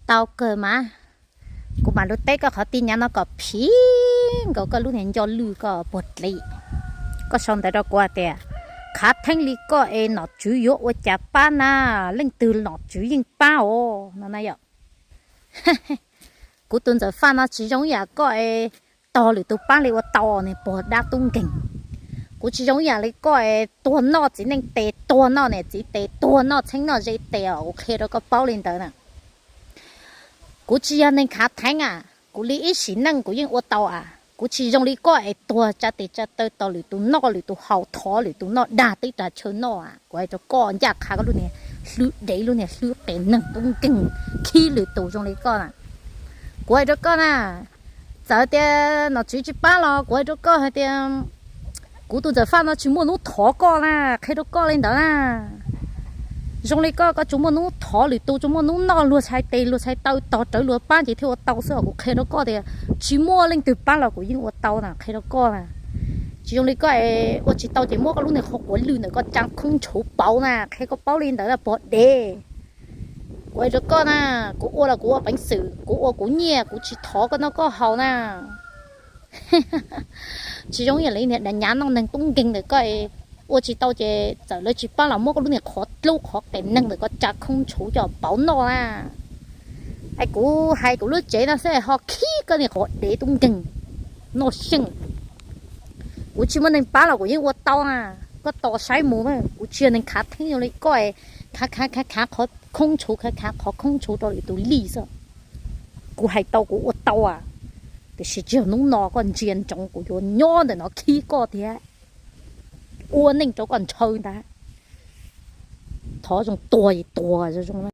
Tau kawg mas, kuv mam li teb koj qhov tij nyav no kom phiv nkaus koj lub niag nco lwj koj puag dlev. Koj sau ntawv rau kuv hais tias, khav theeb li koj es nom tswv yuav ua cas pab na, leej twg nom tswv yeej pab os no na yom. Kuv tus ntxawm Faj no tsis zoo ib yam koj es tog lwm tus pab li ua tau niag pog dab tub nkeeg. Kuv tsis zoo ib yam li koj es tuag noj txiv neej tes, tuag noj niam txiv tes, tuag noj txheeb noj ze tes os, kuv qhia rau koj paub li ntawd na. Kuv tsis yog neeg khav theeb a, kuv li ib sim neej kuv yeej ua tau a. Kuv tsis zoo li koj es tuag tsa tes tsa taw tos lwm tus noj lwm tus haus, thov lwm tus noj, dag teb rag chaw noj a. Kuv hais rau koj ncaj qha koj lub niag hlwb dev, lub niag hlwb qes neeg tub nkeeg khib lwm tus zoo li koj na. Kuv hais rau koj na, txawm tias nom tswv tsis pab los kuv hais rau koj hais tias kuv tus ntxawm Faj no tsis muaj hnub thov koj na, qhia rau koj li ntawd na. Zoo li koj, koj tsuas muaj hnub thov lwm tus, tsuas muaj hnub noj luag txhais tes luag txhais taw, tos rawv luag pab ces thiaj ua tau xwb os. Kuv qhia rau koj tias tsis muaj leej twg pab los kuv yeej ua tau na, qhia rau koj na. Tsis zoo li koj es ua tsis tau ces muab koj lub niag qhov quav lwj ntawm koj tsa khoob tshuv pauv na, qhia koj paub li ntawd pog dev. Kuv hais rau koj na, kuv ua los kuv ua peev xwm, kuv ua kuv nyiaj, kuv tsis thov koj noj koj haus na. Tsis zoo ib yam li niag dav nyav noj neeg tub nkeeg ntawm koj, ua tsis tau ces txawm lawv tsis pab los muab koj lub niag qhov dlub qhov qes neeg ntawm koj tsa khoob tshuv coj pauv noj na. Es kuv hais kuv lub tsev no xwb ho khib koj niag qhov dev tub nkeeg noj xyeej. Kuv tsis muaj neeg pab los kuv yeej ua tau na. Koj tos saib mus, kuv tsis yog neeg khav theeb zoo li koj, khav khav khav khav qhov khoob tshuv, khav khav qhov khoob tshuv rau lwm tus lij xwb. Kuv hais tau kuv ua tau a, tiam sis tsis yog hnub no koj ntsia ntsoov kuv yuav nyob ntawm no khib koj thiab ua neej rau koj ntshaw ntag. Thov zoo tuag es tuag zoo zoo.